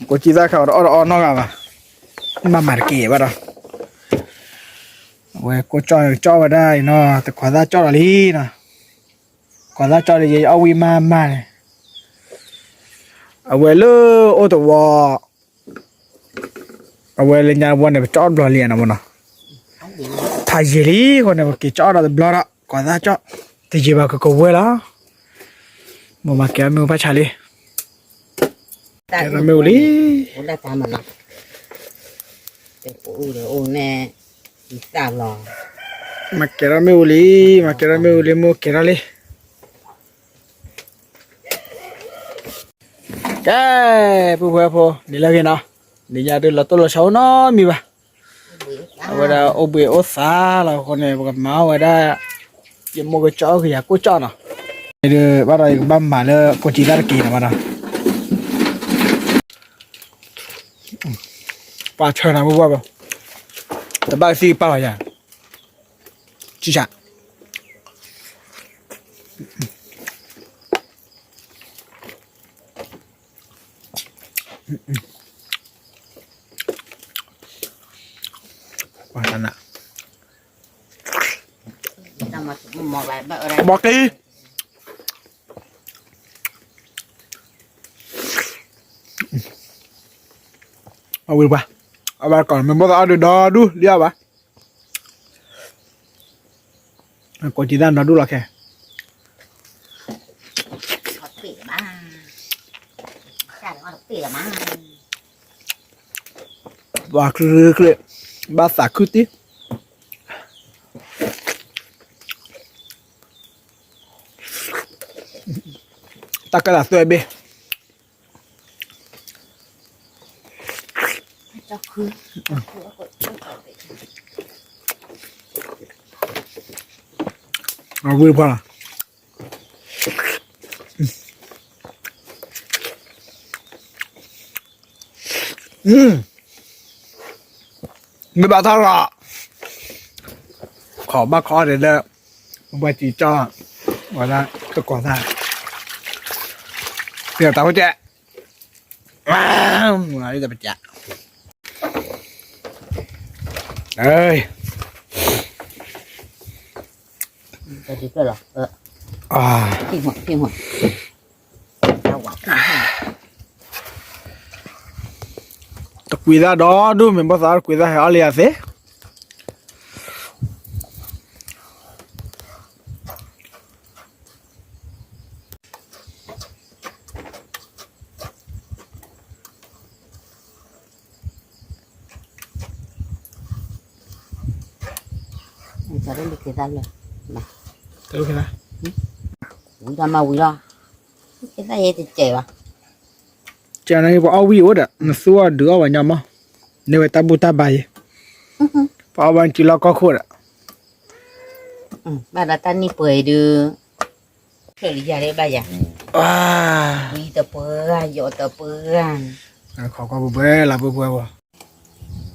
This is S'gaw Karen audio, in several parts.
ကိးကံသၣ်ခါအီၤတအီၣ်တအီနီတဂၤဘၣ်, မၤမၤတက့ၢ်ဘၣ်ဒီး, အဝဲကိၣ်ကၠီၣ်ကၠီၣ်ဝဲဒၣ်အံၤနီၤ, တခွးသၣ်ကၠီၣ်လီၤလံနီၤ, ခွးသၣ်ကၠီၣ်ဒီးယအီၣ်ဝံၣ်မးမးန့ၣ်, အဝဲလၢအိၣ်တဝီ အဝဲလၢညါဝဲန့ၣ် ပကၠီၣ်တဘျီလံနီၤမနီၤ, ဖးယံာ်လံအဃိန့ၣ် ပက့ၤကၠီၣ်ဒီးတဘျီဒီး ခွးသၣ်ကၠီၣ်, တယံာ်ဘၣ်ကကဝဲၤလီၤ, မိၢ်မၤကဲထီၣ်မ့ၣ်အူဖးဆါလံ, ကဲထီၣ်မ့ၣ်အူလံ, မၤကဲထီၣ်မ့ၣ်အူလံ, မ့ၣ်အူကဲထီၣ်လံ, ကဲ, ပုၢ်ဖိဝဲၢ်ဖိ နံၤလၢအဂ့ၤနီၤ, နံၤညါဒုးလီၤတိၢ်လီၤဆီအိၣ်နီတမံၤဘၣ်, အဝဲဒၣ်အိၣ်ဘှံးအိၣ်သါလီၤအဃိန့ၣ် ပကမၤအီၣ်ဝဲဒၣ် ယမိၢ်ကစၢ်အီၣ်ကယၤကိၣ်ကၠီၣ်နီၤ, ဒုးဘၣ်ဒီးယကဘၣ်မၤလၢကိးကံသၣ်တက့ၢ်နီၤဘၣ်ဒီး, ပှၤဆၢနၤမုၢ်ဘၣ်ဘၣ်, တဘၣ်သံၣ်ကပာ်လီၤယၤ, ဆံၣ်ဆး ပှၤတနး, ဘီကံ, အဝံၤပှၤ, အဘၣ်ကီးမ့ၢ်ဘီၣ်သးအီၣ်ဒုးဒီဒူၣ်လံအီၤဘၣ်, ကိးကံသၣ်ဒီဒူၣ်လီၤခဲ ပှၤချ့ချ့, ဘၣ်သးခုတံၢ်, တၢ်ကဲလၢသွဲဘ့ၣ်, အဝံၤပှၤလီၤ. မ့ၢ်ဘၣ်ထီၣ်လီၤ, ခိးဘၣ်ခိးဒ်လၢ ပှၤစံးကၠီၣ်, ဝဲဒၣ်တကိးသၣ်, ပတၢ်ဖိကဲ, ပကဲ, တကွံသၣ်ဒီဒူၣ် မ့ၢ်ဘီၣ်သးတကွံသၣ် ဟဲအီၣ်လံယၤသ့. ဝံၤဒီးမၤဝံၤလီၤ, ကဲသၣ်ယဲတစဲးဘၣ်, ကဲနပှၤအီၣ်ဝံၣ်အိၣ်ဒီး နသူအီၤဒုးအီၣ်ဘၣ်ညါမး, န့ၢ်ဝဲတၢ်ဘူၣ်တၢ်ဘါယဲ, ပှၤအီၣ်ဘၣ်နစုလီၢ်ကီၢ်ခိၣ်ဒီး, ဘၣ်ဒီးတၢ်နံၣ်ပှဲၤအံၤဒုး, ဖျၢၣ်လံယၤလၢဘၣ်ယၤ, ဝံၤတပှဲၤဂၤ ယိးတပှဲၤဂၤ, ခိးကွၢ်ပှဲၤပှဲၤလၢပှဲၤပှဲၤပှဲၤ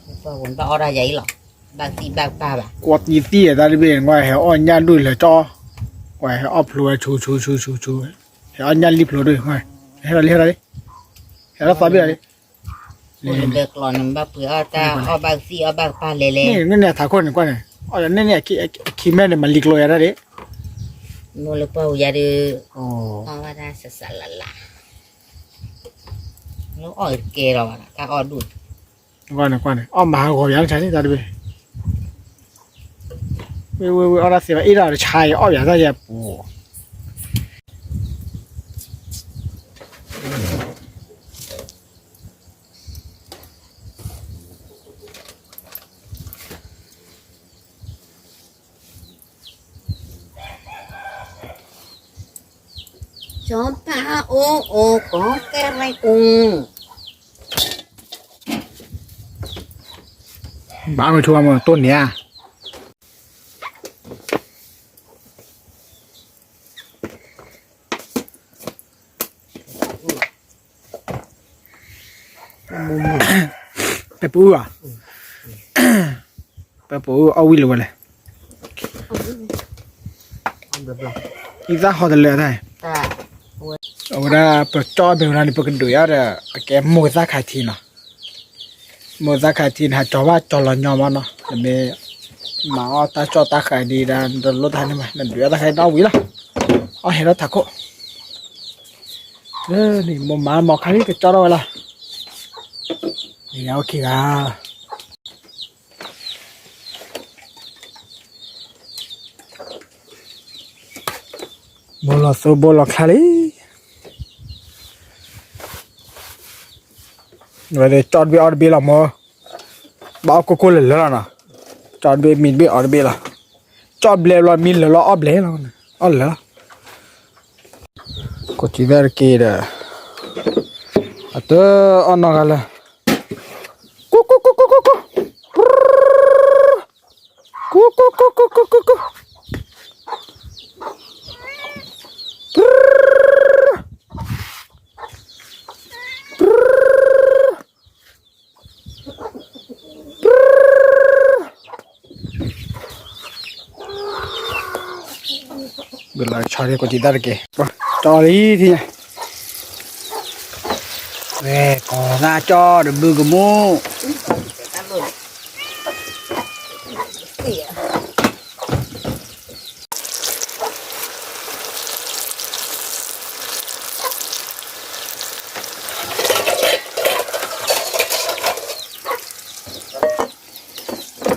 ပှၤဝဲဘၣ်အီၣ်ဒၣ်ယၤအံၤလီၤ, ဘၣ်သံၣ်ဘၣ်ပၢ်ဘၣ်, ကွၢ်တံၢ်သံၣ်တၢ်တဘ့ၣ် ကွၢ်ဟဲအီၣ်ညၣ်ဒူၣ်လၢကၠီ, ကွၢ်ဟဲအီၣ်ဖျိဝဲဆူဆူဆူဆူဆူ, ဟဲအီၣ်ညၣ်လံၣ်ဖျိဒူၣ်, ဟဲထီၣ်လံဟဲထီၣ်လံ, ဟဲထီၣ်သးဘ့ၣ်လီၤလံ, ဘၣ်ပှ့ၤအီၣ်တၢ်အီၣ်ဘၣ်သံၣ်အီၣ်ဘၣ်ပၢ်လဲၤလဲၤ, န့ၣ်န့ၣ်အထးခိၣ်န့ၣ်ကွၢ်န့ၣ်, အီၣ်န့ၣ်န့ၣ်, အခံမဲန့ၣ် မၤလံၤကျိၤယၤဒၣ်ဒၣ်, မိၢ်လၢပှၢ်ဝံၤယၤဒုး, အီၣ်ဝဲဒၣ်စစလလး, အီၣ်ကဲလီၤဘၣ် တၢ်အီၣ်ဒူၣ်, ကွၢ်န့ၣ်ကွၢ်န့ၣ် အီၣ်မၤဟးဂီၤယၤတဆါန့ၣ်တၢ်တဘ့ၣ်, ဝ့ၢ်ဝ့ၢ်ဝ့ၢ် အီၣ်ဒၣ်သ့ဘၣ် အ့ၣ်ဒၣ်တဆါအံၤ အီၣ်ယၤတၢ်ယဲပူၤ ကၠီဖါအိၣ်အိၣ် ကီၢ်ကဲရဲၣ်ကူၣ်, ဘၣ်မ့ၢ်ထူမ့ၢ်တိၢ်န့ၣ်ဧါ. ပဲပူဧါ, ပဲပူအီၣ်ဝံၣ်လၢၤဝဲလဲၣ်, အံသၣ်ဟီတလၢာ်တၢ်, ဝဲဒၣ်ပကၠီၣ်မ့ၢ်ဝဲဒၣ်န့ၣ် ပကဒုးအီၤဒီး အကဲမိၢ်သၣ်ခါထံနီၤ, မိၢ်သၣ်ခါထံန့ၣ် ဟးကၠီၤဘၣ်ကၠီၤလီၤညီမးနီၤ, နမ့ၢ်မၤအီၣ်တၢ်ကၠီၣ်တၢ်ဃးဒံးဒၣ် နတလိၣ်တၢ်န့ၣ်ဘၣ်, နဒုးအီၣ်တၢ်ဃးဒံးဒီးဝံၤလီၤ, အီၣ်ဟဲထီၣ်ထးခိၣ်, လၢန့ၣ် မိၢ်မၤမီၤခါလံ ကကၠီၣ်ထီၣ်ဝဲလီၤ, ယအိၣ်ခံဂၤ ဘိလီၤသိဘိလီၤချါလံ, ဝဲဒၣ်ကၠီၣ်တဘ့ၣ်အီၣ်တဘ့ၣ်လီၤမၢ်, ဘၣ်အီၣ်ကိၢ်ကိၢ်လၢာ်လၢာ်လီၤနီၤ, ကၠီၣ်တဘ့ၣ်မံတဘ့ၣ်အီၣ်တဘ့ၣ်လီၤ, ကၠီၣ်ဘျဲဘျီမံလၢာ်လီၤ အီၣ်ဘျဲလီၤ, အီၣ်လၢာ်လီၤ, ကိးကံသၣ်တက့ၢ်ဒီး အတအီၣ်နီတဂၤလၢၤ, ကူကူကူကူကူကူ, ကူကူကူကူကူကူကူ, ဘုလီၤဆီဒ်ကိးကံသၣ်တက့ၢ်, ကၠီလံထံၣ်ညါ, ဝဲကိးသၣ်ကၠီၣ်တဘုကမူ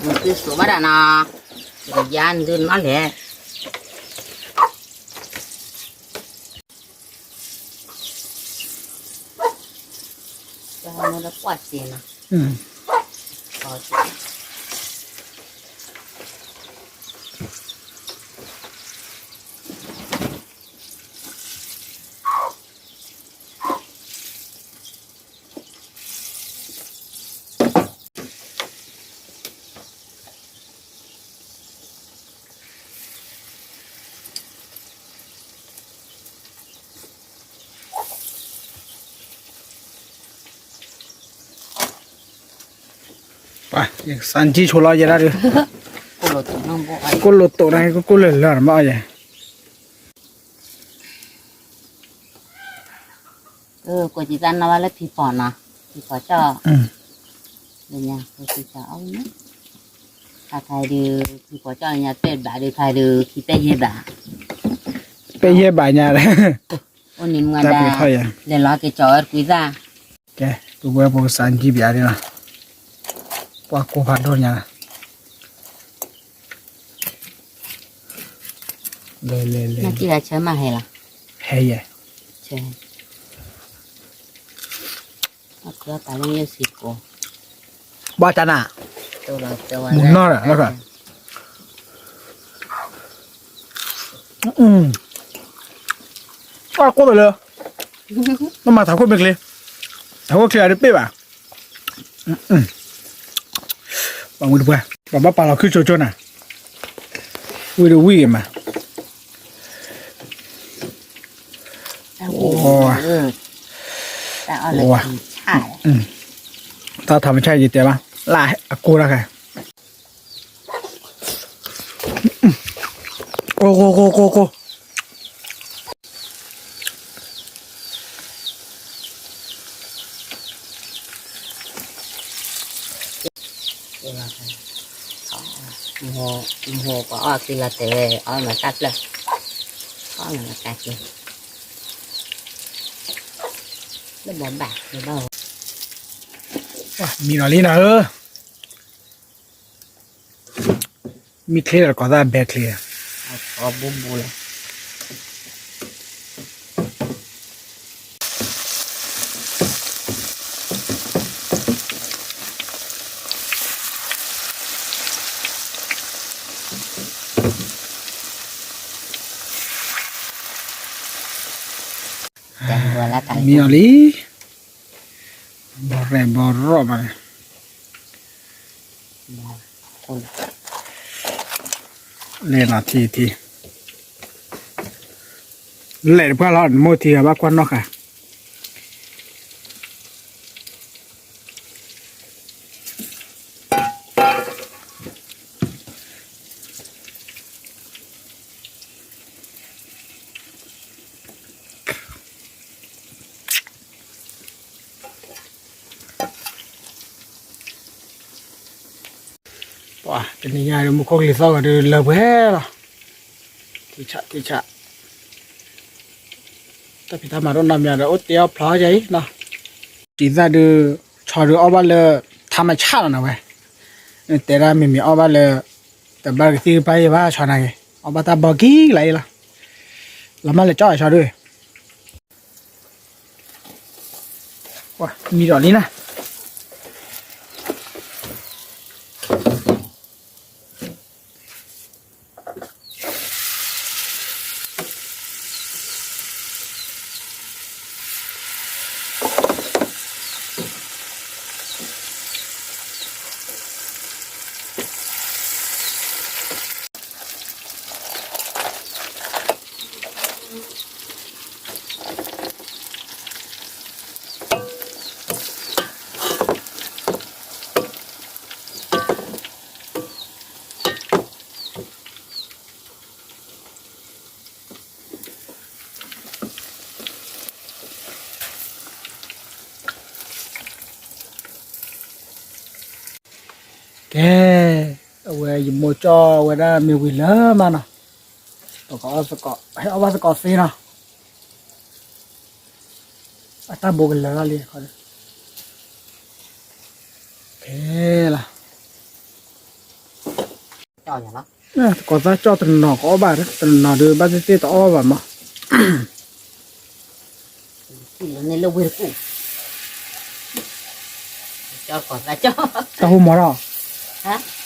ၣ် သုစိးဘၣ်ဒၣ်နီၤ, ယၤနသုနမၤလဲၣ်, ကွၢ်စ့နီၤ, ပှၤ ယကစၢ်ကံၣ်ဆိလီၤယဲဒၣ်ဒီး, ကိၣ်လိာ်တိာ်န့ၣ် ကိၣ်လိာ်လၢာ်မးယဲ, ကိးကံသၣ်နီၣ်ဘၣ်လၢဖံဖီနီၤ, ဖံဖီကၠီၣ်, လၢညါ ကိးကံသၣ်အီၣ်ဝဲန့ၣ်, ခါခါအံၤဒုး ဖံဖီကၠီၣ်လၢညါ ပဲၣ်ဘးဒုး ခါအံၤဒုး ခံပဲၣ်ယဲၢ်ဘး, ပဲၣ်ယဲၢ်ဘးညါ, အိၣ်န့ၣ်မ့ၢ်ဒၣ်, လဲၤလီၤက့ၤကၠီၣ်ဝဲတကွံသၣ်, ကဲ ပဝဲပကစၢ်ကံၣ်ပယါဒ်နီၤ, ပှၤကိၢ်ဖးဒိၣ်ညါ, လဲၤလဲၤလဲၤ, ဆၢမးဟဲလီၤ, ဟဲယဲၢ်, ဆၢ ဘၣ်တၢ်နၤ, မူနီၢ်ဒီး လီၤခါ, အကိၣ်တလၢ, နမၤထးခိၣ်မ့ၢ်ချ့, ထးခိၣ်ချ့အတပ့ၢ်ဘၣ်, ပှၤဝံတပှၢ် ပှၤဘၣ်ပာ်လီၤခုၣ်ကၠိကၠိနၤ, ဝံတဝံၣ်ဂ့ၤမး, တၢ်ထးမဆါယတဲဘၣ်, လၢအကိၢ်တၢ်ခါ ကိၢ်ကိၢ်ကိၢ်ကိၢ်ကိၢ်, မဟိပအီၣ်က့ၤလီၤတဲာ်ဝဲ အီၣ်မၤတၢ်ဖျၢၣ်, အီၣ်မၤတၢ်က့ၤ, လၢဘီဘၣ်ဘၣ်, မံလီၤလံနၤဧၢ, မံချ့ဒီးတကိးသၣ်ဘဲချ့, အဘူးဘူးလီၤ. မံအီၤလံ, ဘီရဲၣ်ဘီရီၣ်မးန့ၣ်, လဲၤလီၤထံထံ, လဲၤတပှၢ်လီၤ နမိၢ်ထံဂၤဘၣ်ကွၢ်နီၣ်ဃာ်. အ တနံၤညါဒီး မူခိၣ်ကလံၤသီၣ်ဂီၤဒီးလၢပှဲၤလီၤ. ထံဆး ထံဆး, တၢ်ဖံးတၢ်မၤတအိၣ်နီတမံၤဒီး အိၣ်တ့အီၣ်ဖျီယၤအံၤနီၤ. ဒ်သၣ်ဒုး ဆီဒုးအီၣ်ဘၣ်လၢ ထါမဆၣ်လီၤနၤဝဲ, တဲဒၣ်မ့မ့ၢ်အီၣ်ဘၣ်လၢ တဘၣ်ကသံၣ်ကပၢ်ယဘၣ်ဆီနၤဂ့ၤ, အီၣ်ဘၣ်တၢ်ဘီကံကလးအံၤလီၤ. လီၤမၢ်လၢကၠီအဆီဒုး မံဒီးလံနၤ. ကဲ, အဝဲယမိၢ်ကၠီၣ်ဝဲဒၣ်မ့ၢ်ဝံၤလၢမးနီၤ, ပကအီၣ်သကိး ဟဲအီၣ်ဘၣ်သကိးသ့နီၤ, အတၢ်ဘိကလၢာ်လီၤလံ, ကဲလီၤ. သကိးသၣ်ကၠီၣ်တနီၤကအီၣ်ဘၣ်, တနီၤဒုးဘၣ်သ့ၣ်သ့ၣ်တအီၣ်ဘၣ်မး. တၢ်ဟူမီၤထီၣ်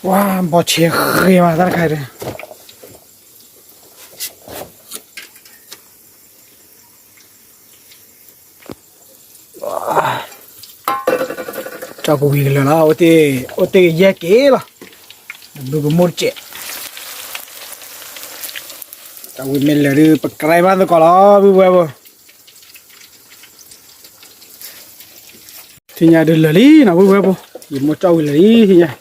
ဝါ, ဘီဆ့ဃ့မးတၢ်တခါဒီး ကၠီၣ်ကဝံၤကလၢာ်လီၤ, အိၣ်တ့ၢ်ကယဲၢ်က့ၤလီၤ, ဘုကမိၣ်တစဲး, ကၠီၣ်ဝံၤမ့ၢ်လၢာ်ဒီး ပကြၢးဘၣ်သကိးလီၤ ပုၢ်ဝဲၢ်ဖိ. ထံၣ်ညါဒုးလၢာ်လံနီၤ ပုၢ်ဝဲၢ်ဖိ, ယမိၢ်ကၠီၣ်ဝံၤလၢာ်လံ ထံၣ်ညါ,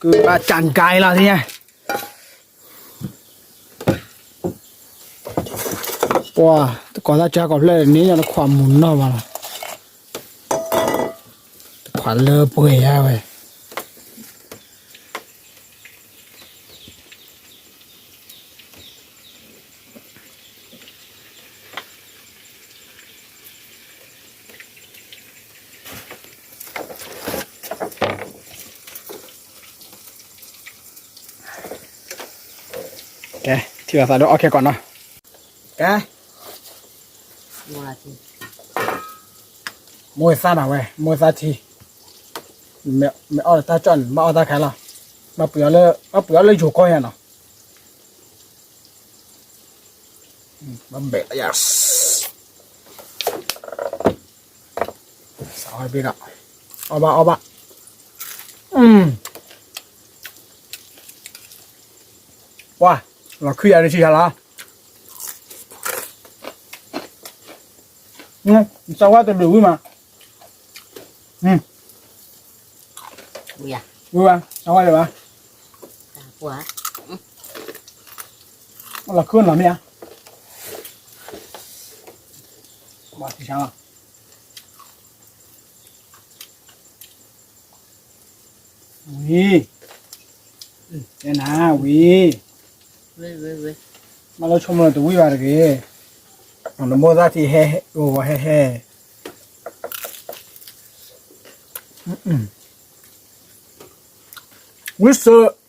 ကဘၣ်ကၠၣ်ကါလီၤ ထံၣ်ညါ. ပှၤ, တကိးသၣ်ကၠီၣ်ကိးဖျၢၣ်န့ၣ် ညီနခွးမူၤနီၢ်ဘၣ်လီၤ, တခွးလၢပှဲၤယါဝဲ. ကဲ, ထံၣ်လိာ်သးဒီးအီၣ်ခဲကိးနီၤ, ကဲ, မိၢ်သၣ်နၤဝဲ မိၢ်သၣ်ထံ, မ့ၢ်အီၣ်လၢတၢ်ကၠီၣ်န့ၣ် ဘၣ်အီၣ်တၢ်ခါလီၤ, ဘၣ်ပှ့ၤအီၣ်လၢယိၤကီၢ်ယါနီၤ. ဘၣ်ဘဲးလီၤယၤ, စးဝဲဘ့ၣ်ဒီး, အီၣ်ဘၣ်အီၣ်ဘၣ်, ပှၤ, လီၤခုယၤဒ်ဆံးယၤလီၤ, စးဝဲတဒုးဝံၤမး, ဝံၤဘၣ်, စးဝဲလၢၤဘၣ်, လီၤခုနီၤမ့ၢ်ဧါ, ဘၣ်ဆံးယၤလီၤ. ဝံၤ, တဲနၤဝံၤ, မ့ၢ်လၢဆိကမိၣ်လၢတဝံၣ်ဘၣ်တဂ့ၤ, နမိၢ်သၣ်ထံဟဲ, အိၣ်ဝဲဟဲဟဲ, ဝံၤစၢၤ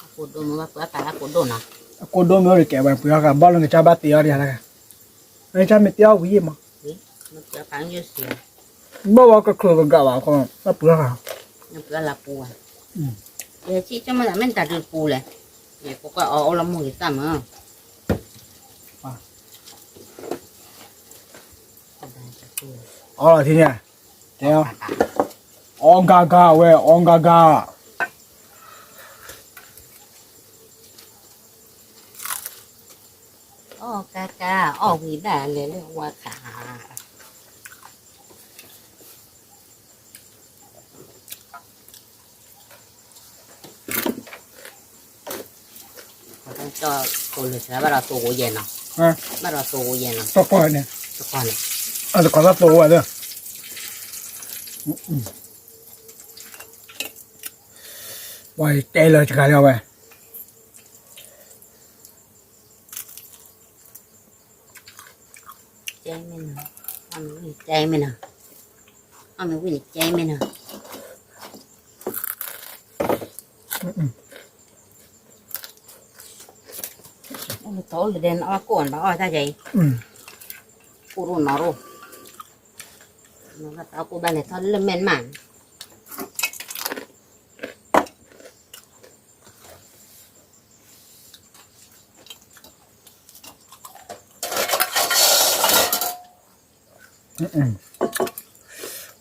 အကိဒိၣ်မ့ၢ်အိၣ်တကဲဝဲ ပှ့ၤအီၣ်ဂၤ ဘီၣ်လၢကစၢ်ဘၣ်တ့အီၣ်တဂၤတဂၤ, ကစၢ်မ့ၢ်တ့အီၣ်ဝံၤမး, ဘၣ်ဝဲကချုးကဂၤဘၣ်ခီ, ဘၣ်ပှ့ၤအီၣ်ဂၤ, ပှ့ၤအီၣ်လၢပူၤဘၣ်, ယဲၢ်ဆံၣ်ကၠီၣ်မ့ၢ်တၢ်မ့ၢ်တၢ်ဒုးပူၤလဲၣ်, ယဲၢ်ကွၢ်ကွၢ်အီအီၣ်လၢမိၢ်ဂ့ၤသၣ်မး, အီလီၤထံၣ်ညါ, တဲ, အီဂၤဂၤဝဲ အီဂၤဂၤ အီၣ်ကါကါ အီၣ်ဝံၤဒၣ်လဲာ်လၢဝါခး, ဒီးသိလၢဘၣ်ဒီးသိယဲနီၤ, ဘၣ်ဒီးသိယဲနီၤ, တကီၢ်န့ၣ်, တကီၢ်န့ၣ်, အတကီၢ်သၣ်သိဝဲသ့ၣ်, ပှၤတဲလၢတဂၤလၢဝဲ, တဲမ့ၢ်နီၤ, အမ့ၢ်ဝံၣ်န့ၣ်တဲမ့ၢ်နီၤ, အမ့ၢ်ဝံၣ်န့ၣ်တဲမ့ၢ်နီၤ. အိၣ်လၢထီၣ်အိၣ်လၢဒဲနအီၣ်ကိၣ်နဘၣ်အီၣ်တၢ်ယဲအံၤ, ကိၣ်ရိၣ်နီၣ်ရိၣ်, နဘၣ်တၢ်ကိၣ်ဘၣ်လဲၤထီၣ်လၢမဲာ်မး.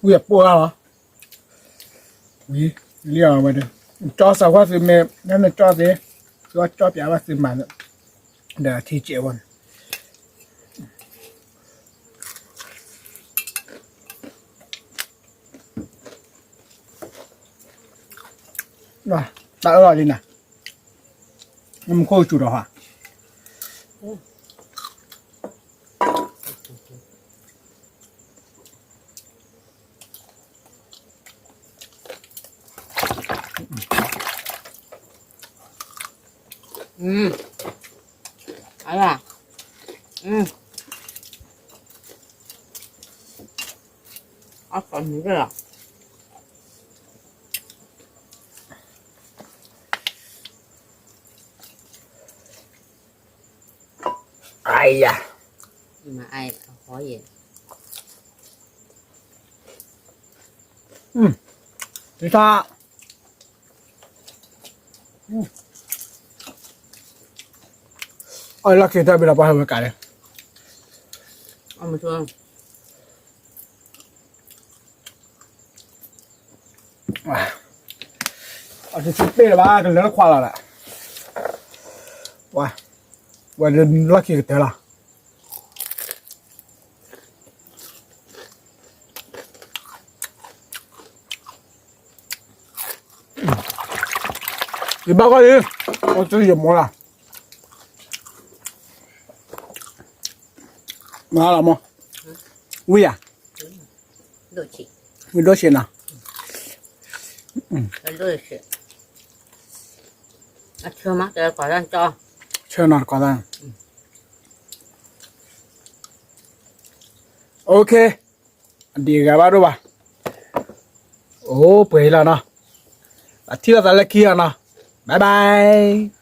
ဝံၢ်အပိၢ်ဂၢ်လီၤ, ဝံၤ, လံအီၤဝဲဒၣ်, ကၠီစးဝါသုမ့ၢ် နနကၠီသ့, သုကၠီပၠးဘၣ်သုမၤ, ဒီးထံကဲးဝဲန့ၣ် တၢ်အၢၣ်လီၤလံနၤ, နမူခိၣ်ကစူၤဒီးဟါ. အါ, အါ, အါ, အါယၤ, တထါ, အီၣ်လီၢ်ခံတၢ်ဘ့ၣ်ဒီးပှၤဟဲဝဲကးလဲၣ်. အတသ့ပ့ၢ်လၢၤဘၣ် ကလၢတခွးလီၤလၢ, ဝဲလၢလီၢ်ခံကတၢၢ်လီၤ. ယဘၣ်ကီၢ်လံ, အိၣ်တယမိၢ်လီၤ, မၤလီၤမး, ဝံၤယၤ, ဝံၤဒိၣ်ဆံးနီၤ, ဆၢနီၤတကီၢ်သၣ်, OK, ဒ်ဂၤဘၣ်ဒိၣ်ဘၣ်, အိၣ်ပှဲၤလီၤနီၤ, အထံၣ်လိာ်သးလၢခံအီၤနီၤ, bye bye.